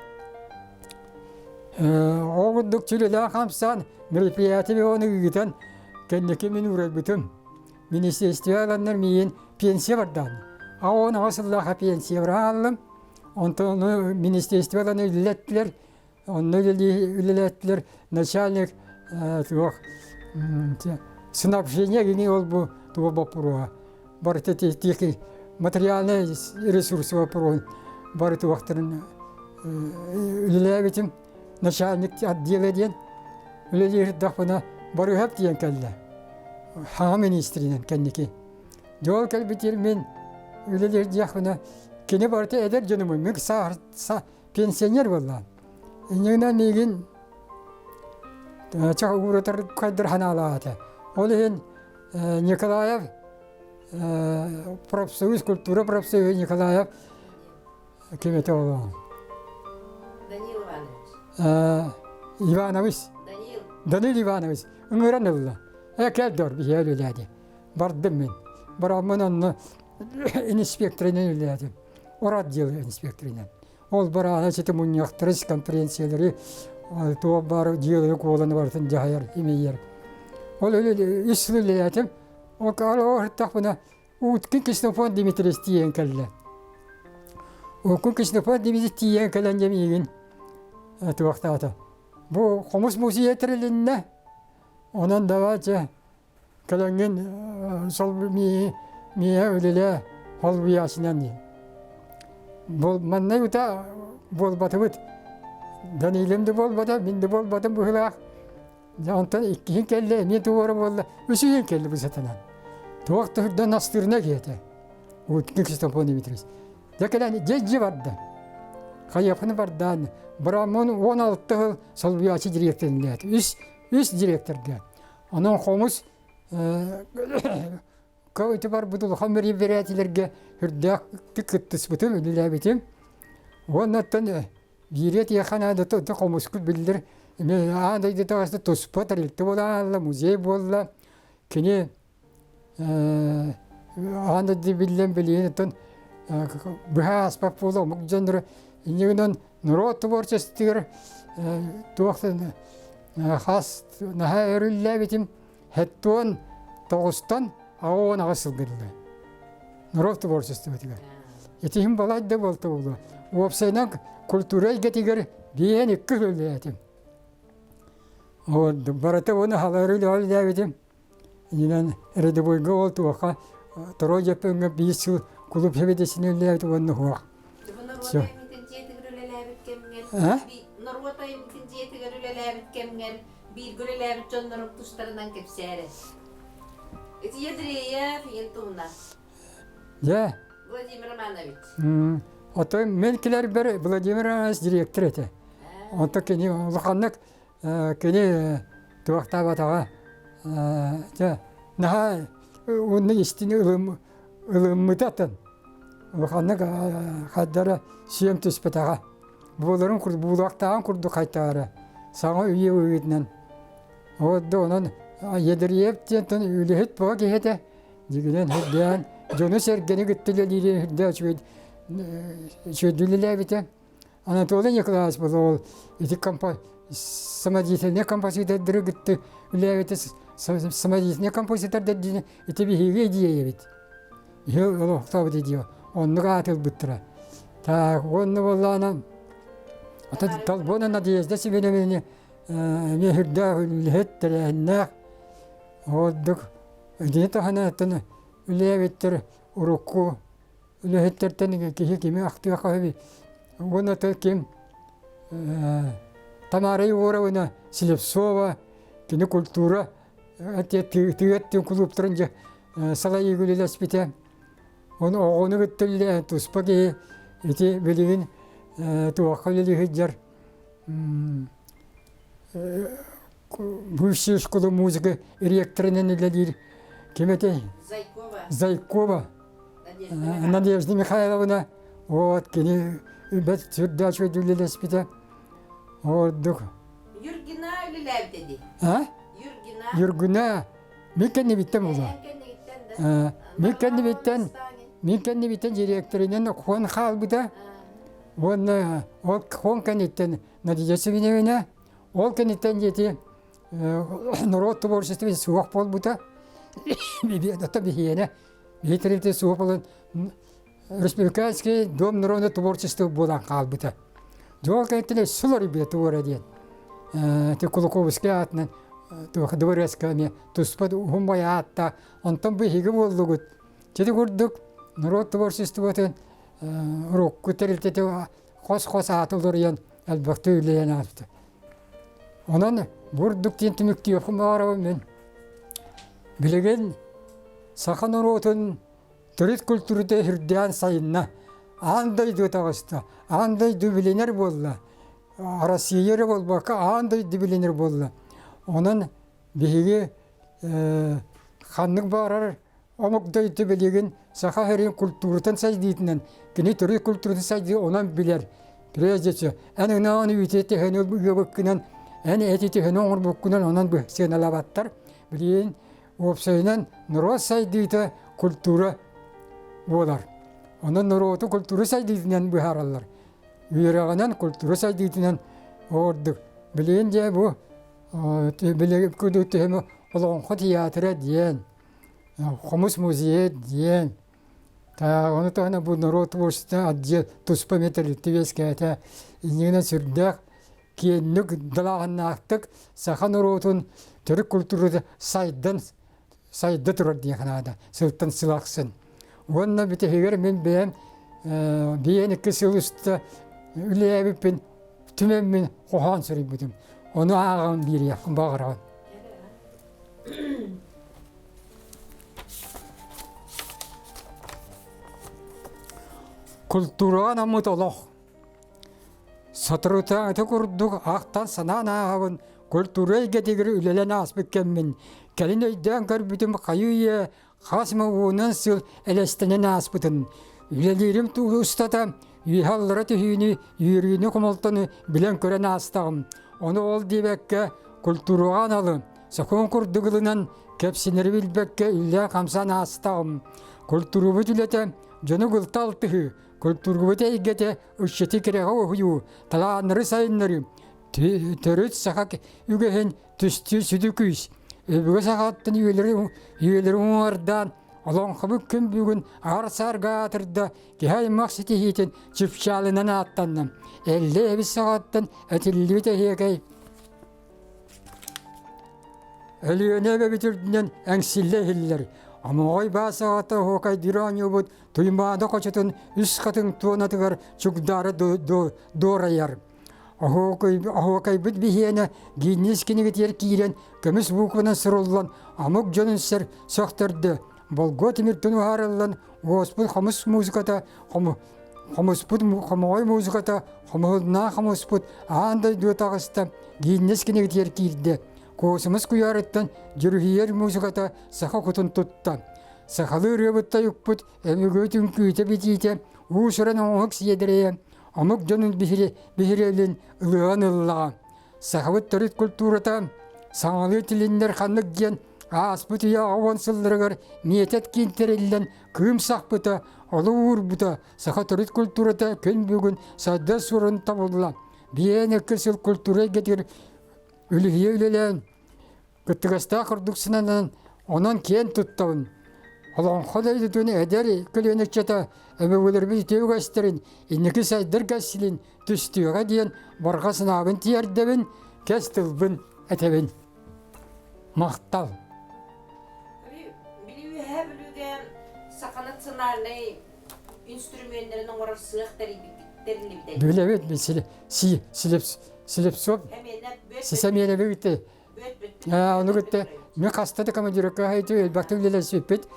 ол курдук сүрэлээх хамсаан мероприятие оны ыытан кэнники мин уурайбытым. Министерство ыланнар миигин пенсия бардаан. А он аҕыс сыллаах пенсия барааллым. Онтон ону министерство ылан үлэлэттилэр. Онно үлэлээттилэр начальник туох снабжение гини ол бу туох боппуруоһа барыта тиэхи материальный ресурс боппуруоһун бары туохтарын үлэлээбитим начальник отдела диэн үлэлиирдахпына Барыһап диэн кэллэ хаҥа министринэн кэнники дьол кэлбитир мин үлэлиирдиэхпинэ кини барыта эдэр дьонумун мин пенсионер буоллаан. Инньэ миигин чах ууратар хайдар ханаалаата. Ол иһин Николаев профсоюз, культура профсоюза Николаев ким этэ ол? Данил Иванович. Иванович. Данил. Данил Иванович ыҥыран ылла. Э кэл дор биһиэ үлэлээди. Бардым мин. Бараммын онно инспекторынан үлэлээтим. Оротдел инспекторынан. Ол бараана сити мунньахтары, конференциялары туох баар дьыаланы куоланы барытын дьаһайар, имийэр. Ол үс сыл үлэлээтим. Ол оһыттахпына Уткин Ксенофонт Дмитриевич тиийэн кэллэ. Уткин Ксенофонт Дмитриевич тиийэн кэлэн дьэ миигин туохтаата. Бу хомус музейа тэрилиннэ. Онон давайте Кэлэҥҥин сол миэхэ үлэлээ холбуйааччынан диэн. Манна ута буолбатыбыт. Данилым да буолбата, мин да буолбатым быһыылаах. Онтон иккиһин кэллэ, эмиэ туора буолла, үсүһүн кэллэ бу сатанан. Туох да үрдэн астыырына киһитэ. Уткин Ксенофонт Дмитриевич. Дьэ кэлэн дьэ дьэ барда. Хайыахпын бардаан, Брамон 16 сыл солбуйааччы директориннээтэ. Үс, үс директорга. Онон хомус ити барбыт улахан бэрээтилэргэ үрдээхтик кыттыспытым, үлэлээбитим. Уонна оттон биири этиэххэ наада хомускут биллэр аан дойду таҕыста туспа тэрилтэ буолла, музей буолла. Кини аан дойду биллэн билигин оттон быһа ааспат буола омук дьонноро инньэ гынан норуот творчествотыгар туох хас наһаа өрүллээбитим хэттуон тоҕустан 88 сылга дылы норуот творчествотыгар итиһин балай да буолта буолуо уопсайынан культура эйгэтигэр биэһэн икки үлэлээтим барыта уону халары үлэлээбитим Инэн рядовойга ол туохха Торо Дьөппөҥҥө биир сыл кулууп сэбиэдиссэйинэн үлэлээбит уонна суох. Норуот айымньытын дьиэтигэр үлэлээбит кэмҥэр норуот айымньытын дьиэтигэр үлэлээбит кэмҥэр бииргэ үлэлээбит дьонноруҥ тустарынан кэпсээрэ. Ити Ядреев иһин туһунан. Дьэ. Владимир Романович. Оттон мин кэлэрбэр Владимир Иванович директор этэ. Онтон кини улаханнык кини туохтаабатаҕа дьэ наһаа уонна истини ылыммыта атын улаханнык хайдара сиэм түспэтэҕэ. Буоларын курдук буулуохтааҕын курдук хайтаара саҥа үйэ быһыытынан вот да онон Ядреев диэн үлэһит буола киһи этэ дьигинэн үрдээн дьону-сэргэни кытта үлэлиирин үрдээн үчүгэй үчүгэйдик үлэлээбитэ. Анатолий Николаевич был ол ити компо самодеятельнай композитордары кытта үлэлээбитэ самодеятельнай композитордар диэн ити биһиги идиэйэбит. Иһи олохтообут идея. Оннук аат ылбыттара. Так, уонна буоллаҕына Толбона Надежда Семеновна эмиэ үрдээх үлэһит, тэрээһиннээх ордук итини таһынан оттон үлэлээбиттэр урукку үлэһиттэртэн киһи кими ахтыахха сөбүй уонна ким Тамара Егоровна Слепцова кини культура тыат кулууптарын дьэ салайыы үлэлэспитэ Ону оҕону кытта үлэлээн туспа киһи ити билигин туохха үлэлии сылдьар Высшая школа музыка ректорынан үлэлиир ким этэй? Зайкова. Зайкова. Надежда Михайловна. Вот кини бэрт сүрдээх үчүгэй үлэлэспитэ. Ордук. Юргина үлэлээбитэ дии. А? Юргина. Юргина. Мин кэннибиттэн буолуо. Мин кэннибиттэн мин кэннибиттэн директорынан хон хаалбыта. Уонна ол хон кэнниттэн Надежда Семеновна ол кэнниттэн диэти норуот творчествота суох буолбута. Ото биһиэнэ биһи тэрилтэ суох буолан Республиканский дом народного творчества буолан хаалбыта. Дьол кэнниттэн өссө уларыйбыта туора диэн. Ити Кулаковскай аатынан туох дворецка эмиэ туспа уһун бай ааттаах. Онтон биһиги буоллугут. Ити курдук норуот творчествотын урукку тэрилтэтэ хос-хос ааты уларыйан элбэхтик үлэлээн ааспыта. Онон бурдук диэн түмүктүөхпүн баҕарабын мин. Билигин саха норуотун төрүт культурата үрдээн сайынна. Аан дойду таҕыста, аан дойду билинэр буолла. Россия эрэ буолбакка, аан дойду билинэр буолла. Онон биһиги ханнык баарар омук дойду билигин саха сирин культуратын сайдыытынан, кини төрүт культуратын сайдыы онон билэр. Прежде всего, эн ынаҕын үүтэ төһөнү ыабыккынан, эн эти төһөнү оҥорбуккунан онон сыаналаабаттар. Билигин Уопсайынан, норуот сайдыыта культура буолар. Онон норуоту культура сайдыытынан быһаараллар. Үөрэҕинэн, культура сайдыытынан ордук. Билигин дьэ бу билигин түһэмэ Олоҥхо театра диэн, Хомус музейа диэн, ону таһынан бу норуот творчествота отдел туспа эмиэ тэрилтэ үөскээтэ. Иннигинэн сүрдээх киэҥник далааһыннаахтык саха норуотун төрүт культурата сайдан сайда турар диэххэ наада сылтан сыл ахсын. Уонна бүтэһигэр мин бэйэм биэн икки сыл устата үлэлээбиппин түмэммин хоһоон суруйбутум. Ону ааҕан биэриэхпин баҕарабын. Культураҕа анаммыт олох Соторутааҕыта курдук ахтан-санаан ааһабын, культура эйгэтигэр үлэлээн ааспыт кэммин, кэлин өйдөөн көрбүтүм хайыы-үйэ хас эмэ уонунан сыл элэстэнэн ааспытын, үлэлиирим устата үөһэ-аллара түһүүнү, үөрүүнү-хомолтону билэн-көрөн аастаҕым. Ону ол диэбэккэ, культураҕа аналы, сокуон курдук ылынан, кэпсэнэри билбэккэ үлэлээн-хамсаан аастаҕым. Культурабыт үлэтэ дьону кытта алтыһыы, Культурабыт эйгэтэ ыччаты кэрэҕэ уһуйуу, талааннары сайыннарыы, төрүт саха үгэһин түстүү сүдү күүс. Өбүгэ сахаттан үйэлэри үйэлэри уҥуордаан, олоҥхобут күн бүгүн аар-саарга аатырда, киһи аймах ситиһиитин чыпчаалынан ааттанна. Эллэ эбит саҕаттан этиллибит эһиэкэй Өлүөнэ эбэбит үрдүнэн эҥсиллэ иһиллэр. Омоҕой баас аҕата оһуокайдыыр оонньуубут Туймаада хочотун үс хатыҥ туонатыгар чугдаара дуорайар. Оһуокайбыт биһиэнэ Гиннес кинигэтигэр киирэн көмүс буукубанан суруллан омук дьонун сэр сөхтөрдө. Болгуо тимиртэн уһаарыллан уоспут хомус музыката хому... Хомуспут хомоҕой музыката хомуһуннаах хомуспут аан дойдуга таҕыста, Гиннес кинигэтигэр киирдэ. Куосумас куйаарыттан дьүрүһүйэр музыката саха кутун тутта. Сахалыы ырыабыт тойукпут өбүгэбит үҥкүүтэ-битиитэ уус-уран оҥоһук сиэдэрэйэ омук дьонун биһирэбилин ылыан ыллаҕа. Сахабыт төрүт культурата саҥалыы тилиннэр ханнык диэн ааспыт үйэ 10 сылларыгар миэтэт киин тэриллэн кыым сахпыта, олук уурбута, саха төрүт культурата күн бүгүн сайдар суорун тобулла. Биээн икки сыл культура эйгэтигэр үлүһүйэ үлэлээн, кыттыгастаах курдук сананан, онон киэн туттабын. Олоҥхо дойдутун эдэр көлүөнэ ыччата өбүгэлэрбит үтүө үгэстэрин, инники сайдар кэскилин түстүөҕэ диэн барҕа санаабын тиэрдэбин, кэс тылбын этэбин. Махтал. Били Үөһээ Бүлүүгэ саха национальнай инструменнэрин оҥорор сыах тэриллибитэ. Билэбит, Слепцов Сэмиэнэбит Ону кытта мен хаста да командировка хайты элбэхтик үлэлэспиппит.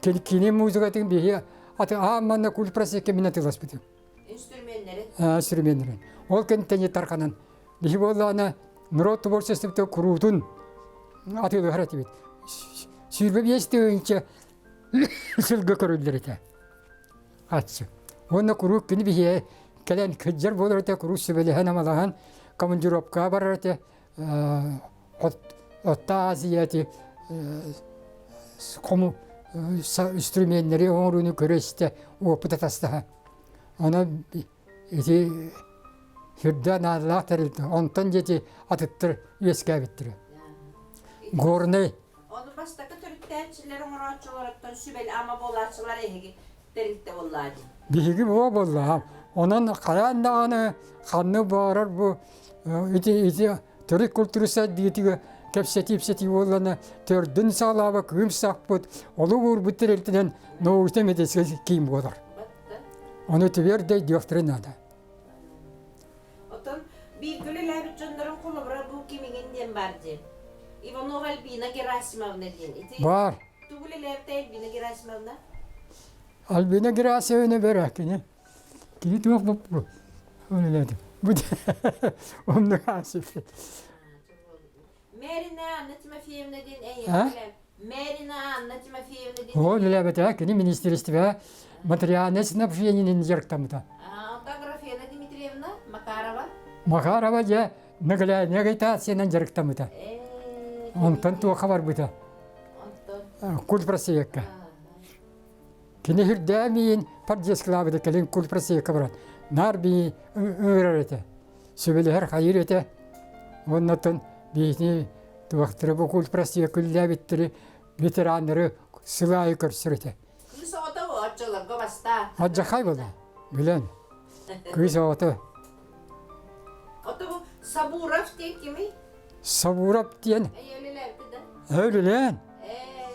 Кини музыкатын биһи аты аан манна кульпросекке мин атыыласпытым. Инструменнэрин? Инструменнэрин. Ол кэнтэн тарханан биһи буоллаҕына народ творчествота куруутун атыылаһар этибит. 25 тыһыынча сылга көрүллэр этэ. Аччы. Уонна куруук кини биһиэ кэлэн кыдьар буолар этэ, куруук сүбэлэһэн амалаһан командировкаҕа барар этэ. Орто Азия ити хому инструменнэри оҥорууну көрө-истэ опыт атастаһа. Онон ити сүрдээх наадалаах тэрилтэ. Онтон диэти атыттар үөскээбиттэрэ. Горнай. Ону бастакы төрүттээччилэр оҥорооччуларыттан сүбэл-ама буолааччылар эһиги тэрилтэ буоллаа дии. Биһиги буо буоллаҕа. Онон хайаан даҕаны ханны баарар бу ити ити төрүт культура сайдыытыгар кэпсэтии-ипсэтии буоллана төрдүн саҕалаабы кыым сахпыт, олук уурбут тэрилтэнэн научнай медицинскэй киин буолар. Ону твердо өйдүөхтэрин наада. Оттон бииргэ үлэлээбит дьоннорун холобура бу кимиҥин диэн баар дии. Иванова Альбина Герасимовна диэн. Ити Баар. Тугу үлэлээбитэ Альбина Герасимовна? Альбина Герасимовна бэрэ кини. Кини туох боппу үлэлээтэ. Бу оннук аасыппыт. Мэрина Анна Тимофеевна диэн эйиэхэ Мэрина Анна Тимофеевна диэн Ол үлэлээбэтэ кини министерствоҕа материальное снабжениенин дьарыктаммыта. Онтон Аграфена Дмитриевна Макарова Макарова дьэ наглядная агитациянан дьарыктаммыта. Онтон туохха барбыта? Культпросвекка. Кини үрдээн миин поддержкалаабыта кэлин культпросвекка баран наар бии ыҥырар этэ. Сүбэлэһэр хайыр этэ. Оннотон биһини туохтары бу культпросвекка үлэлээбиттэри ветераннары сыл аайы көрсөр этэ. Кыыс оҕото оччолорго бастаа. Алдьархай буолла. Билэн. Кыыс оҕото. Ото бу Сабуров диэн кимий? Сабуров диэн. Эйэлэлээбит да? Өлүлээн. Ээ.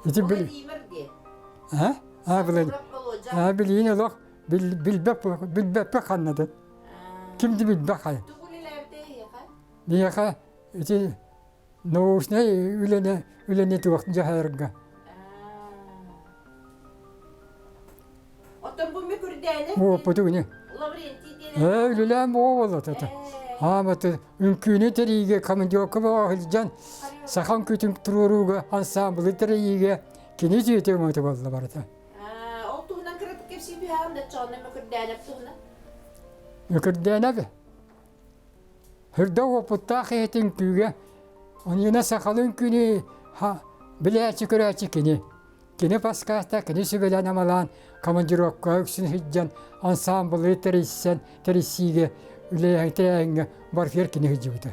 Ити бил... Владимир диэн. А? А, билин. А, билиин олох билбэп билбэппэ ханнадын. Ким да билбэт хайа. Тугу үлэлээбитэ эйиэхэ? Биһиэхэ ити научнай үлэни үлэни туох дьаһайарга. Оттон бу мүкүрдээни Уоппуту күнү. Лаврентий диэн Ээ, үлэлээн буола тата. Ааматы үҥкүүнү тэрийиигэ командировка бөҕө сылдьан саха үҥкүүтүн туруорууга ансаамбылы тэрийиигэ кини дьиэтэ өҥөтө буолла барыта. Ол туһунан кыратык кэпсии түһэҕин да чоонно Мүкүрдээнэп туһунан. Мүкүрдээнэп Үрдэ уопуттаах иһит үҥкүүгэ онньуна сахалыы үҥкүүнү билээччи-көрөөччү кини. Кини подсказка, кини сүбэлээн-амалаан командировкаҕа үксүн сылдьан ансаамбылы тэрийсэн, тэрийсиигэ, үлэлэһэн тэрээһиҥҥэ барытыгар кини сылдьыбыта.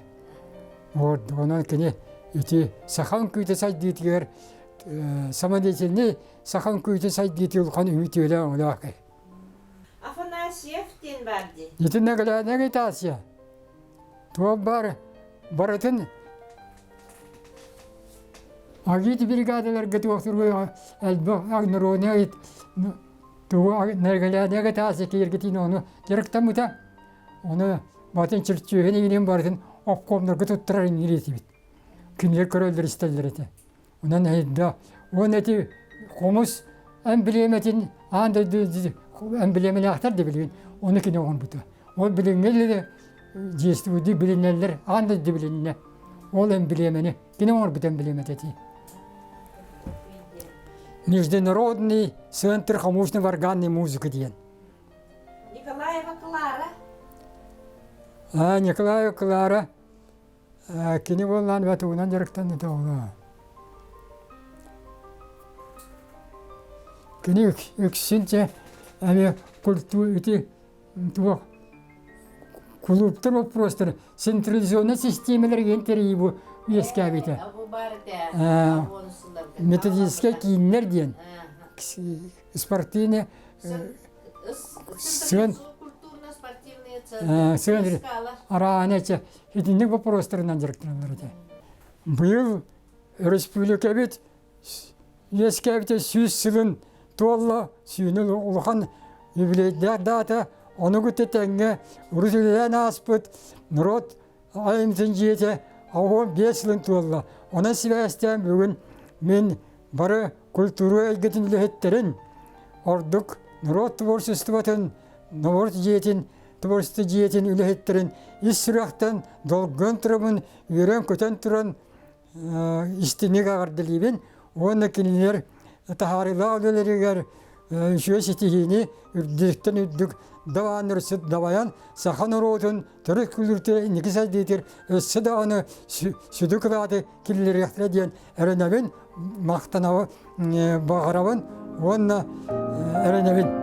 Ордук онон кини ити саха үҥкүүтэ сайдыытыгар самодеятельнай саха үҥкүүтэ сайдыытыгар улахан үмүтүөлээх өҥөлөөх киһи. Афанасьев диэн баар дии. Итиннэ кэлээнэ агитация. Туох баар барытын агит бригадаларга туох элбэх народнай тугу нэргэлээнэ агитация кииргитин ону дьарыктаммыта. Ону батын чирчүөһүн иҥинин барытын обкомнорго туттарар иҥириэтибит. Кинилэр көрөллөр истэллэр этэ. Онон эһидда уон эти хомус эмблемэтин аан дойду эмблемэлээхтэр да билигин ону кини оҥорбута. Ол билиҥҥи действуйдуу билинэллэр аан дойду билиннэ. Ол эмблемэни кини оҥорбут эмблемэтэ этии. Международный центр хомусно-варганной музыки диэн. Николаева Клара. А, Николаева Клара кини буоллаан бэтугунан дьарыктанныта оҕолоо. Кини үксүн чэ эмиэ культура ити туох кулууптар боппуруостар централизованнай систиэмэлэр тэрийии бу үөскээбитэ. Методическай кииннэр диэн спортивный сыан сыан араана чэ итинник боппуруостарынан дьарыктаналлар этэ. Быйыл өрөспүүбүлүкэбит үөскээбитэ 100 сылын туолла сүүнүн улахан юбилейдээх даата ону кытта тэҥҥэ урут үлэлээн ааспыт норуот айымньытын дьиэтэ 85 сылын туолла. Онон сибээстээн бүгүн мин бары культура эйгэтин үлэһиттэрин, ордук норуот творчествотын, норуот дьиэтин, творчество дьиэтин үлэһиттэрин ис сүрэхтэн долгуйан турабын, үөрэн-көтөн туран истиҥник эҕэрдэлиибин уонна кинилэр таһаарыылаах үлэлэригэр үчүгэй ситиһиини үрдүктэн үрдүк дабааннар дабайан саха норуотун төрүт культура инники сайдыытыгар өссө даҕаны сүдү кылааты киллэриэхтэрэ диэн эрэнэбин, махтанабын, баҕарабын уонна эрэнэбин.